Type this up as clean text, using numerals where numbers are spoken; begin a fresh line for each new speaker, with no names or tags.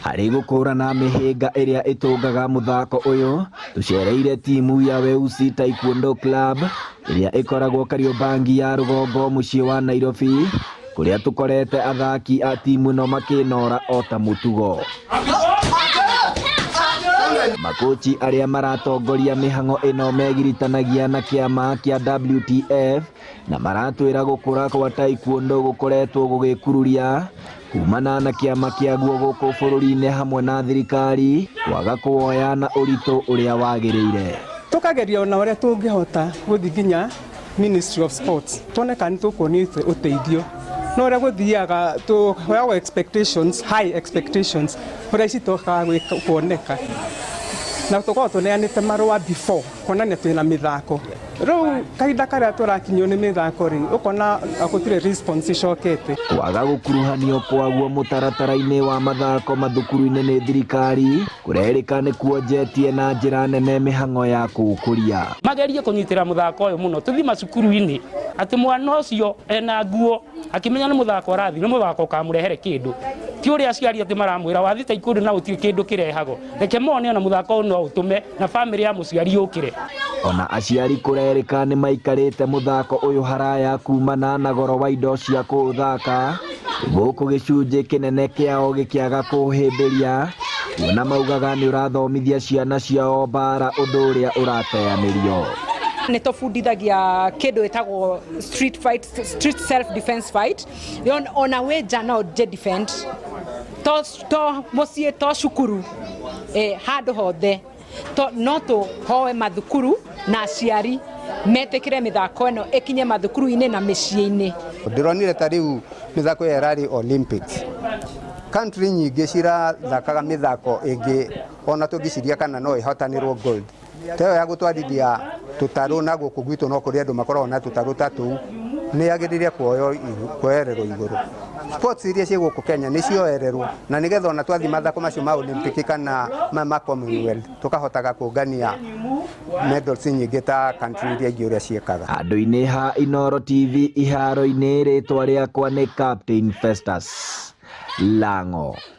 Harĩ gũkũrana mĩhĩnga ĩrĩa ĩtũngaga mũthako ũyũ, tũcereire timu ya Weusi Taekwondo Club ĩrĩa ĩkoragwo Kariobangi ya rũgongo mũciĩ wa Nairobi, kũrĩa tũkorete athaki a timu ĩno makĩnora o ta mũtugo. Makochi arĩa maratongoria mĩhang'o ĩno megiritanagia na kĩama kĩa WTF na maratwĩra gũkũra kwa taekwondo gũkoretwo gũgĩkururia kumana na kĩama kĩaguo gũkũ bũrũri-inĩ hamwe na thirikari kwaga kuoya na ũritũ ũrĩa wagĩrĩire.
Tukageria ona ũrĩa tũngĩhota gũthiĩ nginya Ministry of Sports tuone kana nĩ tũkuonio ũteithio, no ũrĩa gũthiaga tũheagwo expectations, high expectations, ũrĩa citokaga kuoneka, na tũkoragwo tũneanĩte marũa before kuonania twĩna mĩthako. Rĩu kahinda karĩa tũrakinyio nĩ mĩthako rĩ, ũkona gũtirĩ response icokete.
Kwaga gũkuruhanio kwaguo mũtaratara-inĩ wa mathako mathukuru-inĩ nĩ thirikari kũrerĩka nĩ kuonjetie na njĩra nene mĩhang'o ya kũũkũria.
Magerie kũnyitĩra mũthako ũyũ mũno, tũthiĩ macukuru-inĩ atĩ mwana ũcio ena nguo akĩmenya nĩ mũthako arathiĩ, nĩ mũthako ũkamũrehere kĩndũ, ti ũrĩa aciari atĩ maramwĩra wathiĩ taekwondo na gũtirĩ kĩndũ kĩrehagwo. Reke mone ona mũthako ũyũ no ũtũme na bamĩrĩ ya mũciari yũkĩre.
Ona aciari kũrerĩka nĩ maikarĩte mũthako ũyũ haraya kumana na goro wa indo cia kũũthaka, gũkũ gĩcunjĩ kĩnene kĩao gĩkĩaga kũũhĩmbĩria kuona maugaga nĩ ũrathomithia ciana ciao mbara, ũndũ ũrĩa ũrateanĩrio.
Nĩ tũbundithagia kĩndũ ĩtagwo street fight, street self defense fight. Ona wĩ nja no nje defend to mũciĩ, to cukuru, handũ hothe to, no tũhoe mathukuru na aciari metĩkĩre mĩthako ĩno ĩkinye mathukuru-inĩ na mĩciĩ-inĩ.
Ndĩronire ta rĩu mĩthako ĩyo ĩrarĩ Olympics, country nyingĩ cirathakaga mĩthako ĩngĩ ona tũngĩciria kana no ĩhotanĩrwo gold ta ĩyo ya gũtwarithia tũtarũ, na gũkũ gwitũ no kũrĩ andũ makoragwo na tũtarũ ta tũu, nĩ yagĩrĩire kuoyererwo igũrũ. Sports iria ciĩ gũkũ Kenya nĩ cioererwo na nĩgetha ona twathiĩ mathako macio ma Olympic kana ma Commonwealth tũkahotaga kũngania medals nyingĩ ta country iria ingĩ ũrĩa ciĩkaga.
Handũ-inĩ ha Inooro TV iharo-inĩ, rĩtwa rĩakwa nĩ Captain Festus Lango.